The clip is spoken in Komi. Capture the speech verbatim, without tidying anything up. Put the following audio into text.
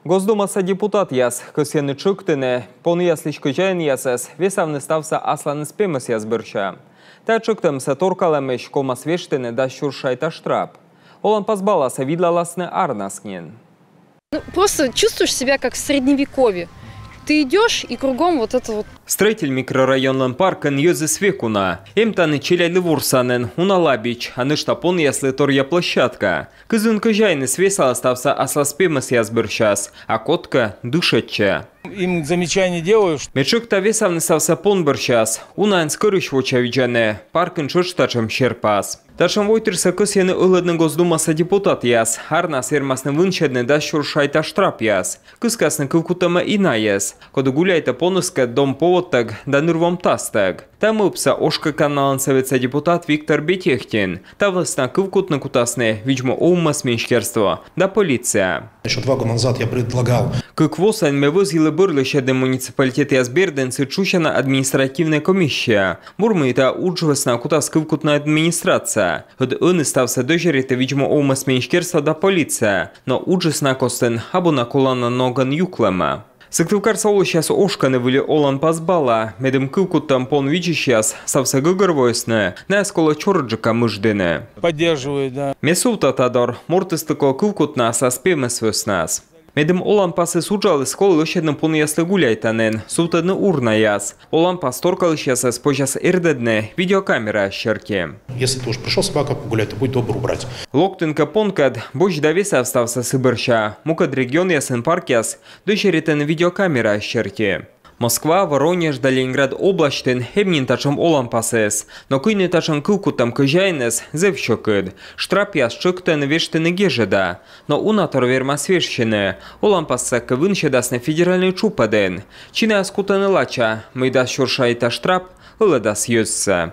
Госдумаса депутатъяс кӧсйӧны тшӧктыны понъяслысь кӧзяинъясӧс весавны ставсӧ асланыс пемӧсъяс бӧрся. Та тшӧктӧмсӧ торкалӧмысь ковмас вештыны дас сюрс шайта штрап. Оланпас баласӧ видлаласны арнас нин. Ну, просто чувствуешь себя как в средневековье. Ты идешь, и кругом вот это вот. Строитель микрорайонлӧн паркын йӧзыс век уна. Эм тані челядьлы ворсанін, уна лабич, а нӧшта понъяслы торъя площадка. Кызвын кӧзяиныс весалӧ ставсӧ аслас пемӧсъяс бӧрсяыс, а кодкӧ дышӧдчӧ. Им замечание делаю, что... Ме тшӧкта весавны ставсӧ пон бӧрсяыс, унаӧн скӧрысь вочавидзӧны, паркын тшӧтш татшӧм серпас. Татшӧм войтырсӧ кӧсйӧны ӧлӧдны Госдумаса депутатъяс. Арнас вермасны вынсьӧдны дас сюрс шайта штрапъяс. Кыскасны кывкуттӧмӧ и найӧс, коді гуляйтӧ поныскӧд дом поводтӧг да нырвомтастӧг. Та мӧвпсӧ Ошкӧ каналӧн сӧветса депутат Виктор Бетехтин. Та вӧсна кывкутны кутасны видз-му овмӧс министерство да полиция. Еще два года назад я предлагал. Кык во сайын ме вӧзйылі бӧр лӧсьӧдны муниципалитетъяс бердын сідз шусяна административнӧй комиссия. Бур, мый та удж вӧсна кутас кывкутны администрация. Ӧд ӧні ставсӧ дӧзьӧритӧ видз-му овмӧс министерство да полиция. Но уджыс на костын абу на колана ногӧн юклӧма. Сыктывкарса олысьяс ошкӧны выль оланпас бала. Медым кывкуттӧм пон видзысьяс ставсӧ гӧгӧрвоисны, найӧс колӧ чорыдджыка мыждыны. Поддерживаю, да. Ме сувта та дор, мортыслы колӧ кывкутны аслас пемӧс вӧснас. Медым оланпасыс уджаліс, колӧ лӧсьӧдны понъяслы гуляйтанін, сувтӧдны урнаяс. Оланпас торкалысьясӧс позяс эрдӧдны видеокамераяс серти. Если ты уж пришёл с собакой погулять, то будь добр убрать. Локтін кӧ понкӧд, босьт да весав ставсӧ сы бӧрся. Мукӧд регионъясын паркъяс дӧзьӧритӧны видеокамераяс серти. Москва, Воронеж да Ленинград обласьтын эм нин татшӧм оланпасыс. Но кыйны татшӧм кывкуттӧм кӧзяинӧс, зэв сьӧкыд. Штрапъяс тшӧктӧны вештыны гежӧда. Но уна тор вермас вежсьыны. Оланпассӧ кӧ вынсьӧдасны федеральнӧй тшупӧдын, чинаяс кутӧны лача, мый дас сюрс шайта штрап ӧлӧдас йӧзсӧ.